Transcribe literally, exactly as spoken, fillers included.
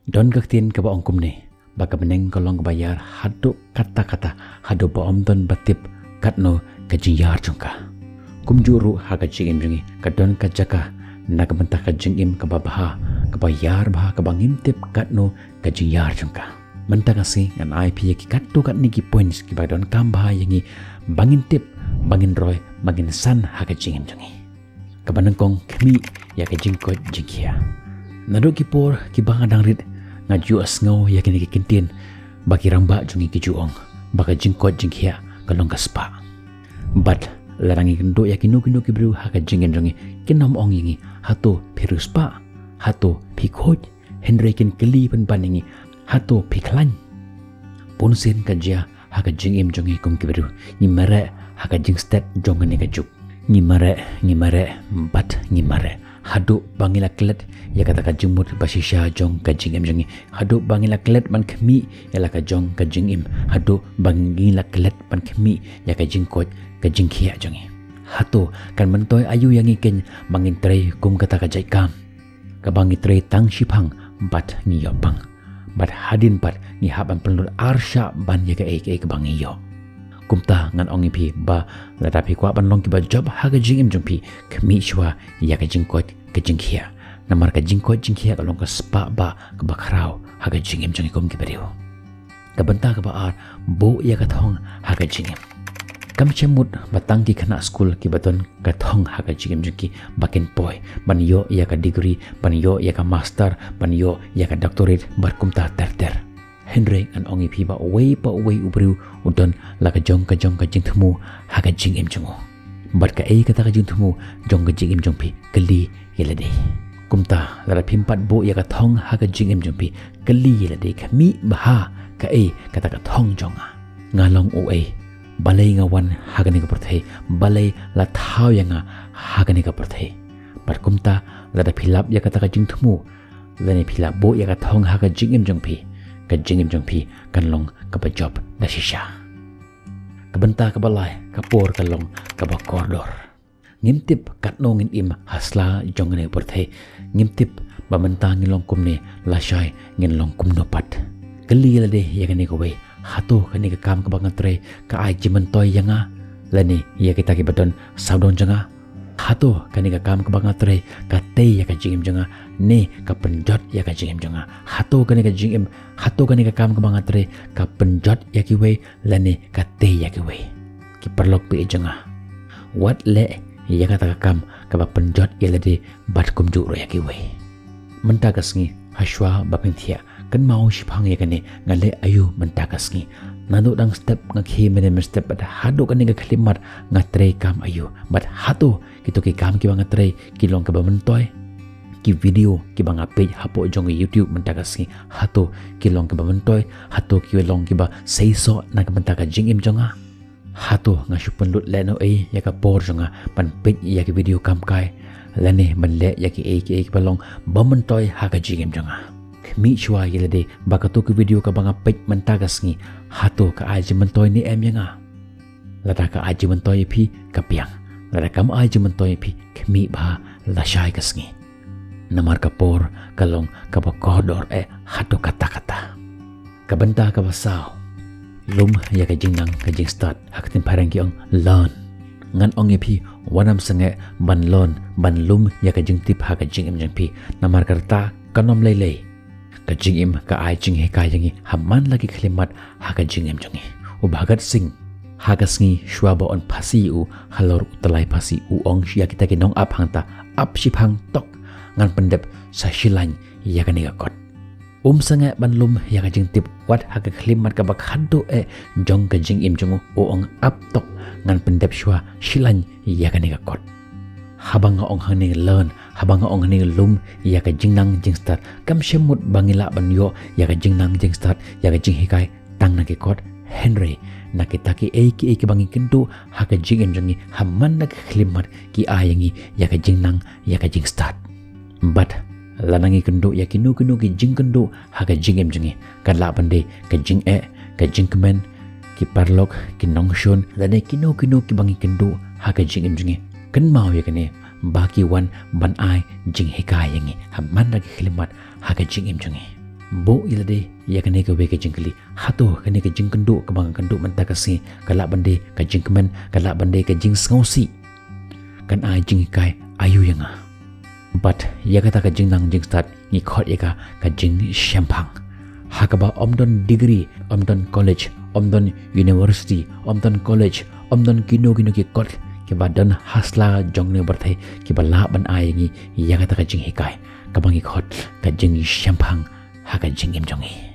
Don ka ktien kaba ong kumne, ba ka bneng ka long kaba ïar haduh katta katta, haduh ba ym don ba tip katno ka jingïar jong ka. Kumjuh ruh ha ka jingim jong ngi ka don ka jaka na ka bynta ka jingim kaba bha, kaba ïar bha, kaba ngim tip katno ka jingïar jong ka. Mynta ka sngi ngan ai phi ïa ki katto katne ki points kiba donkam bha ïa ngi ba ngin tip, ba ngin roi, ba ngin san ha ka jingim jong ngi. Kaba nyngkong, khmih ïa ka jingkoit jingkhiah. Naduh ki por kiba nga dang rit, nga ju ïohsngew ïa kine ki kyntien ba ki rangbah jong ngi ki ju ong ba ka jingkoit jingkhiah ka long ka spah. Bad lada ngi kynduh ïa kino kino ki briew ha ka jingim jong ngi, kin ym ong ïa ngi, hato phi riewspah, hato phi khuid, hynrei kin kylli pynban ïa ngi, hato phi khlaiñ. Bunsien ka jia ha ka jingim jong ngi kum ki briew, ngi mareh ha ka jingstet jong kane ka juk. Ngi mareh, ngi mareh, bad ngi mareh haduh ba ngi la klet ïa kata ka jingmut ba shisha jong ka jingim jong ngi, haduh ba ngi la klet ban khmih ïa la ka jong ka jingim, haduh ba ngi la klet ban khmih ïa ka jingkoit ka jingkhiah jong ngi. Hato kan myntoi aïu ïa ngi keiñ ba ngin trei kum kata ka jait kam kaba ngi trei tang shiphang bad ngi ïoh pang, bad hadien pat ngi hap ban pynlut arshah ban ïa kaei kaei kaba ngi ïoh. Kumta ngan ong ïa phi ba lada phi kwah ban long kiba jop ha ka jingim jong phi, khmih shuwa ïa ka jingkoit ka jingkhiah. Namar ka jingkoit jingkhiah ka long ka spah bah kaba khraw ha ka jingim jong ngi kum ki briew. Ka bynta kaba ar, buh ïa ka thong ha ka jingim. Kam shym mut ba tang ki khynnah skul kiba don ka thong ha ka jingim jong ki ba kin poi ban ïoh ïa ka degree, ban ïoh ïa ka master, ban ïoh ïa ka doctorate bad kumta ter ter. Hynrei ngan ong ïa phi ba uwei pa uwei u briew u don la ka jong ka jong ka jingthmu ha ka jingim jong u. Bad kaei kata ka jingthmu jong ka jingim jong phi, kylli ïa lade. Kumta lada phim pat buh ïa ka thong ha ka jingim jong phi, kylli ïa lade, khmih bha, kaei kata ka thong jong nga. Nga long uei? Balei nga wan ha kane ka pyrthei? Balei la thaw ïa nga ha kane ka pyrthei? Bad kumta lada phi lap ïa kata ka jingthmu, lane phi la buh ïa ka thong ha ka jingim jong phi, ka jingim jong phi kan long kaba jop da shisha. Ka bynta kaba lai, ka por ka long kaba kordor. Ngim tip katno ngin im ha sla jong kane ka pyrthei. Ngim tip ba mynta ngin long kumne, lashai ngin long kumno pat. Kylli ïa lade ïa kane kawei, hato kane ka kam kaba nga trei ka ai jingmyntoi ïa nga lane ïa kita kiba don sawdong jong nga? Hato kane ka kam kaba nga trei ka tei ïa ka jingim jong nga ne ka pynjot ïa ka jingim jong nga? Hato kane ka jingim, hato kane ka kam kaba nga trei ka pynjot ïa kiwei lane ka tei ïa kiwei? Ki paralok baieit jong nga, wat leh ïa kata ka kam kaba pynjot ïa lade bad kumjuh ruh ïa kiwei. Mynta ka sngi, ha shuwa ba phin thiah, kynmaw shiphang ïa kane, nga leh aïu mynta ka sngi? Naduh dang step nga khie mynne mynstep bad haduh kane ka khyllipmat nga trei kam aïu? Bad hato kito ki kam kiba nga trei ki long kiba myntoi? Ki video kiba nga peit hapoh jong ka YouTube mynta ka sngi, hato ki long kiba myntoi? Hato ki long kiba seisoh na ka bynta ka jingim jong nga? Hato nga shu pynlut lehnohei ïa ka por jong nga ban peit ïa ki video kam kai lane ban leh ïa kiei kiei kiba long ba myntoi ha ka jingim jong nga? Khmih shuwa ïa lade ba kato ka video kaba nga peit mynta ka sngi, hato ka ai jingmyntoi ne em ïa nga? Lada ka ai jingmyntoi ïa phi, ka biang. Lada kam ai jingmyntoi ïa phi, khmih bha lashai ka sngi. Namar ka por ka long kaba kordor eh haduh katta katta. Ka bynta kaba saw, lum ïa ka jingnang ka jingstad, ha ka ktien phareng ki ong learn. Ngan ong ïa phi, wat nym sangeh ban learn, ban lum ïa ka jingtip ha ka jingim jong phi. Namar ka rta kan ym lei lei. Ka jingim ka ai jinghikai ïa ngi ha man la ki khyllipmat ha ka jingim jong ngi. U Bhagat Singh, ha ka sngi shuwa ba un phasi ïa u halor u tyllai phasi, u ong ïa kita ki nongap hangta, ap shiphang tok, ngan pyndep sa shilaiñ ïa kane ka kot. Um sangeh ban lum ïa ka jingtip wat ha ka khyllipmat kaba khatduh eh jong ka jingim jong u, u ong ap tok, ngan pyndep shuwa shilaiñ ïa kane ka kot. Haba nga ong hangne learn, haba nga ong hangne lum ïa ka jingnang jingstad, kam shym mut ba ngi lah ban ïoh ïa ka jingnang jingstad, ïa ka jinghikai tang na ki kot, hynrei na kita kiei kiei kiba ngi kynduh ha ka jingim jong ngi ha man la ki khyllipmat ki ai ïa ngi ïa ka jingnang, ïa ka jingstad. Bad lada ngi kynduh ïa kino kino ki jingkynduh ha ka jingim jong ngi, kan lah ban dei ka jingeh, ka jingkmen, ki paralok, ki nongshun, lane kino kino kiba ngi kynduh ha ka jingim jong ngi, kynmaw ïa kane, ba ki wan ban ai jinghikai ïa ngi ha man la ki khyllipmat ha ka jingim jong ngi. Buh ïa lade ïa kane kawei ka jingkylli. Hato kane ka jingkynduh kaba nga kynduh mynta ka sngi ka lah ban dei ka jingkmen, ka lah ban dei ka jingsngewsih? Kan ai jinghikai aïu ïa nga? Bad ïa kata ka jingnang jingstad ngi khot ïa ka ka jingshemphang. Ha kaba ym don degree, ym don college, ym don university, ym don college, ym don kino kino ki kot kiba don ha sla jong ne pyrthei kiba lah ban ai ngi ïa kata ka jinghikai kaba ngi khot ka jingshemphang ha ka jingim jong ngi.